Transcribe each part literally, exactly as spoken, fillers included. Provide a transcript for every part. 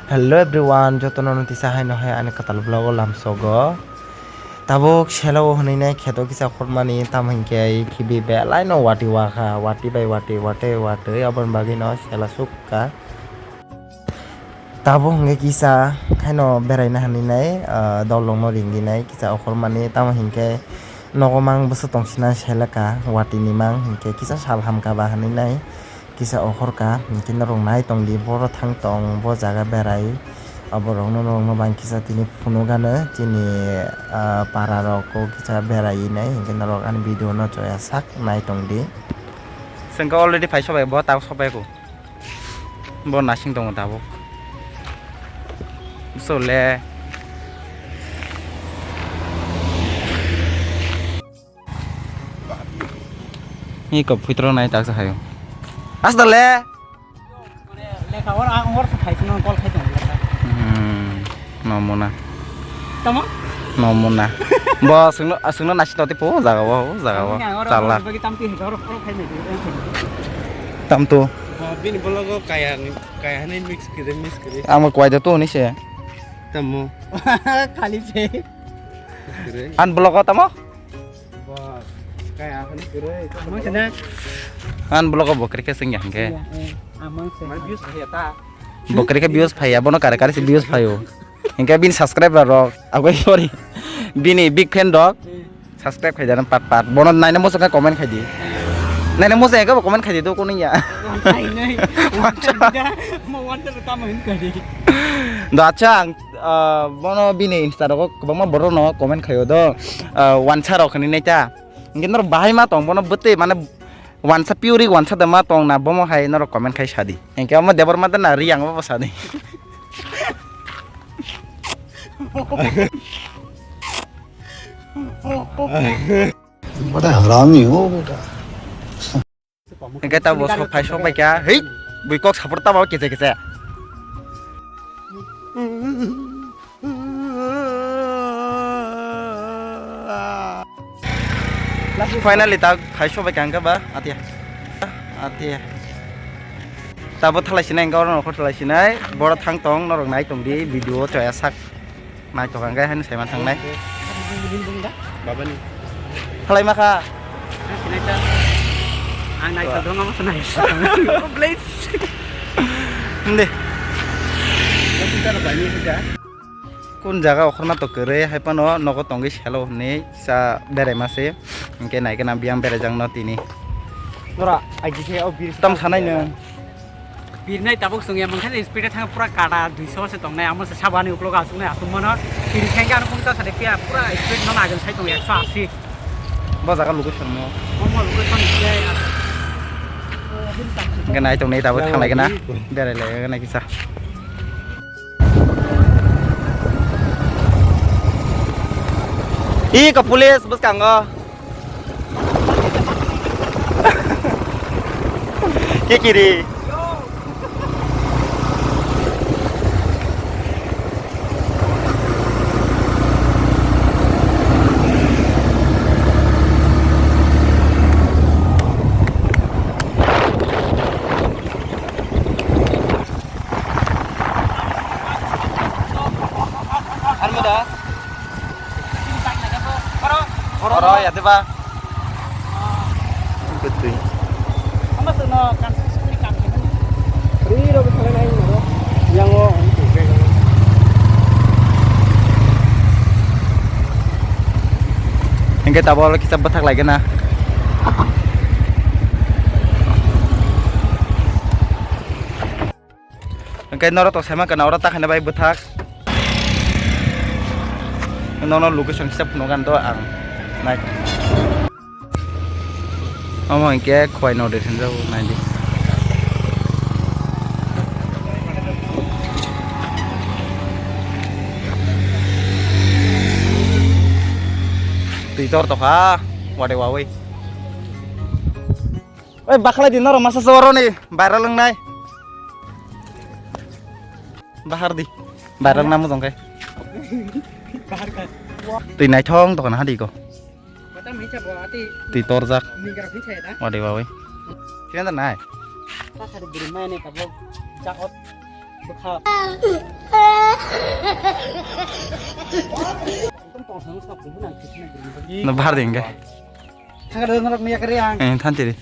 Hello everyone, jotono no tisa haino hai ani kwtal vlog o lamsogo. Tabuk selo o hwnwi nai kheto kisa khormani, tamo hinkhe khibi belai no wati wakha, wati bai wati, wati, wati, aboni bagwi no sela sukha. Tabuk hinkhe kisa haino beraina hwnwi nai, ah, dolong no ringwi nai kisa okhormani, tamo hinkhe nogo mang bwswk tongsinai seleka, wati ni mang hinkhe kisa sal hamkha ba hwnwi nai. Kisa ohorka, hinkhe norok nai tongdi, boro thang tong, bo jaga berai. Aborokno norokno bang kisa tini phunukgano, chini, ah, para rok o kisa berai nai, hinkhe norok ani video no choya sak nai tongdi. Chwngkhe already phai sobai, bo tabuk sobai ko. Bo nasing tongo tabuk. Sole. Ni kok phitro nai tak sa hayo. Asdale. Lekha or ang or sa thaising call khai tong lekha. Hmm. Nomuna. Tamo? Nomuna. Bo sungno sungno nasi toti po jaga bo jaga bo. Ang or chala. Bagi tamti he or call khai nai. Tamto. Bini bologo kaya ni kaya ni mix kire mix kire. Amo kwai da to ni se. Tamo. Khali se. An blogo tamo? Bas. Kaya khani kwrwi. Amang sana. An blogo bokri khe sing yang khe. Iya, eh, amang sana. Mana views phaiya ta? Bokri khe views phaiya, bono kare kare si views phaio. Hinkhe bini subscriber rok, agoi sorry. Bini big fan rok. Eh. Subscribe khai dana pat pat. Bono naina musa khe comment khai di. Naina musa khe comment khai di do kono ya. Wansai nai. Wansai da. Mo wansai da tamo hin khai di. Do acha ang Ah, bono bini Insta rogo kwbangma borok no comment khaio do, ah, wansa rok hinwi nai ta. Hinkhe norok bahai ma tong bono bwtwi mane wansa pure wansa da ma tong na bomo hai norok comment khai sadi. Hinkhe omo Debbarma da na Riyang bo sadi. बड़ा हरामी हो बेटा। Hinkhe ta bo sok phai sok bai kha. Hei, bui kok sapor ta ba kisa kisa. Finally ta phai sok bai kha hinkhe ba atia. Atia. Ta bo thalai sinai hinkhe oro nokhor thalai sinai. Boro thang tong norok nai tong di video choya sak. Naithok ang khe haino saiman thangnai. Babani. Khlai ma kha. Ang sinai ta. Ang naithok dong, ang sinai. Please. Hindi. Kun jaga okhorma to kwrwi, hai phano nogo tongwi selo hwnwi sa berai ma se. Hinkhe nai khe na biyang berai jak no tini. Nora, aji khe o bir tam sanai nwng. Birnai tabuk chwng ya, mungkha speed thang pura kada duiso se tongnai, amo se sabani uklok asuknai asuk mano. Kiri khankhe ano pungta sade phiya pura speed no nagel sai tong ekso asi. Bo jaga location mo. Omo location se. Ganai tongnai tabuk thanglai gana. Berai lai gana kisa. Ih, ka police bwskango. Kekiri. Armada. Oro ya deba. Betul. Ama tu no kan sekali kan. Ri ro betul nai ro. Yang o. Hinkhe tabuk kisa bwthak lai gana. Hinkhe norok to saiman kana oro ta khaina bai bwthak. Nono location kisa phunukgani to ang nai. Omo hinkhe khowai nodi hinjago naidi. Twi tor tokha wade wawi. Oi bakhlai di norok masa se oroni viral wngnai. Bahar di. Viral namo jong khe. Twi naithong tokon hadi ko. Twi torjak. Wadi bawi. Kena da nai. Kasari buri mai ne kabo. Jakot. No bahar de hinke. Thangkar dong norok miya kari ang. Eh, thanti de.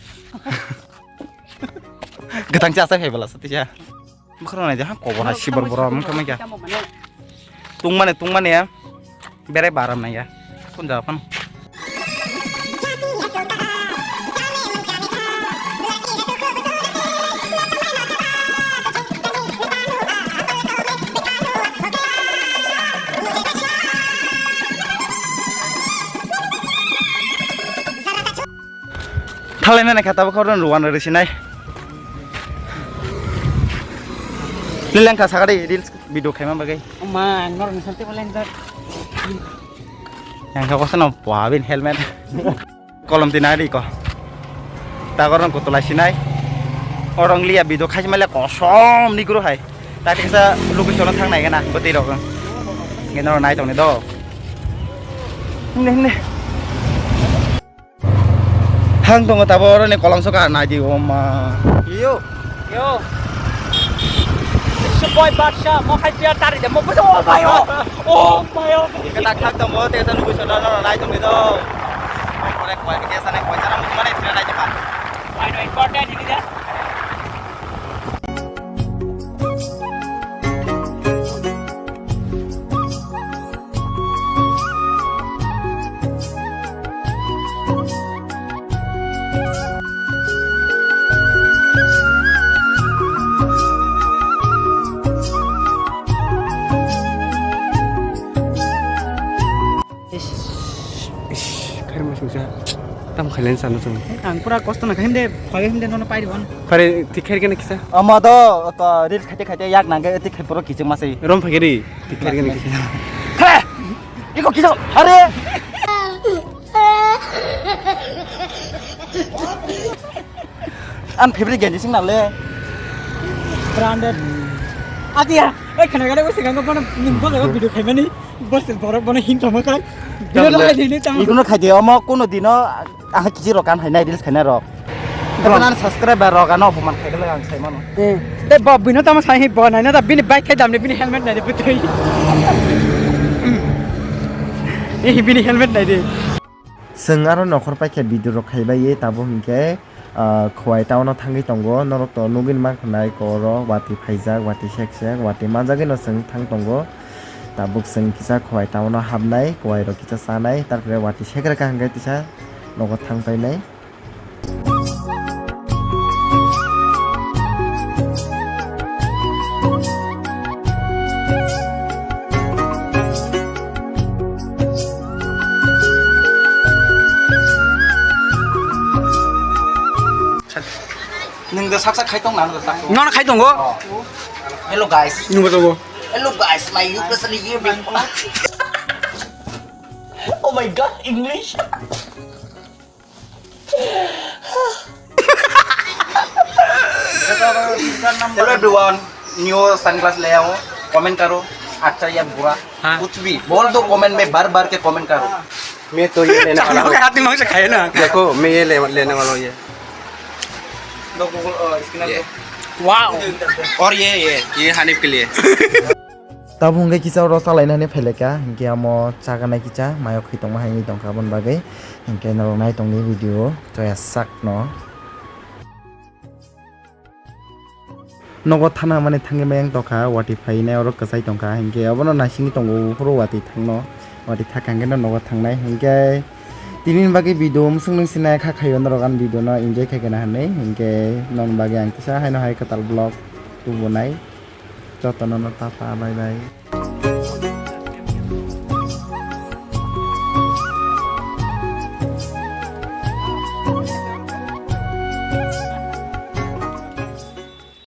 Gatang cha sa phai bala sati cha. Bukhro nai de ha kobor ha sibor boro mukha mai kya. Tungmane tungmane ya. Bere baram nai ya. Kun ja pan. Thalai nani kha tabuk khoroknwi ruwan rwrwi sinai. Lileng kha sakari reels video khaima bagwi. Ma, ang norok ni santi bolai jak. Yang kha kosa no pwa bin helmet. Kolom tina ri ko. Ta gorong kutulai sinai. Orang liya video khaima le kosom ni guru hai. Ta kisa location thang nai gana bwtwi rok. Nge norok nai tong ni do. Himne himne. Hang tongo tabo oro ni kolom soka nai di o ma. Yo. Yo. It's your boy Badsha. Mo khai dia tari de mo. Oh my oh. Oh my oh. Kata khak tongo te ta nugui soda no nai tong ni do. Kore koi ke sana koi sana mo mane thira nai japa. Ai no important ini dia. Ish, ish, khairma sungsa. Tam khailen sana sung. Ang pura kosto na khaim de, phage him de nono pairi wan. Khare ti khair kene kisa. Ama do to reels khaite khaite yak nang ge ti khai poro kiching masai. Rom phage ri, ti khair kene kisa. He! Iko kisa. Are! An favorite genji sing nang le. Branded. Adia, oi khana gare oi segang bono ning bono video khaimani. Bosel borok bono him tongma kai. Video lagai dini tamo. Iguno khai de omo kuno dino aha kisi rok kan hai nai reels khaina rok. Tamo nan subscriber rok ano oboman khai gele ang sai mano. Eh. Te bob bino tamo sai bo nai na da bini bike khai damne bini helmet nai de putui. Eh bini helmet nai de. Chwng aro nokhor paikha video rok khaibai ye tabo hinkhe, ah, Khowai town o thangwi tongo, norok to nugwi mankha nai oro watwi phaijak, watwi sek sek, watwi manjagwi no chwng thang tongo. Tabuk chwng kisa Khowai town o hapnai, Khowai rok kisa chanai, tarpore watwi sek rwkha hinkhe kisa nogo thang painai. Nwng da sak sak khai tong na, nwng da sak. Nono khai tongo. Oh. Hello guys. Nwng ba tongo. Hello guys, my new person here. Oh my god, English. Hello everyone, new sunglass le aaya hu, comment karo, acha ya bura, हाँ। कुछ भी बोल दो comment में, बार बार के comment करो। मैं तो ये लेने वाला हूँ। हाथी मांग से खाए ना। देखो, मैं ये ले, लेने वाला हूँ, ये। दो Google, अ, scanner ये। दो। Wow। और ये, ये, ये हानिफ के लिए। Tabuk hwnkhe kisa oro chalainani phailai kha, hinkhe amo chaganai kisa mayo khwi tongma hai wngwi tongkha, aboni bagwi hinkhe norok nai tongdi video o chaya sakno. Nogo thana mani thangwi mayang tongkha, watwi phainai oro kwchai tongkha, hinkhe obono naisingwi tongo, phuru watwi thangno, watwi thakha hinkhe nogo thangnai, hinkhe tinini bagwi video mwswk nung sinai kha khaio norok ani video no enjoy khaikhe na hinwi, hinkhe nokni bagwi ang kisa haino hai kwtal vlog tubunai. Jotono no tata, bye bye.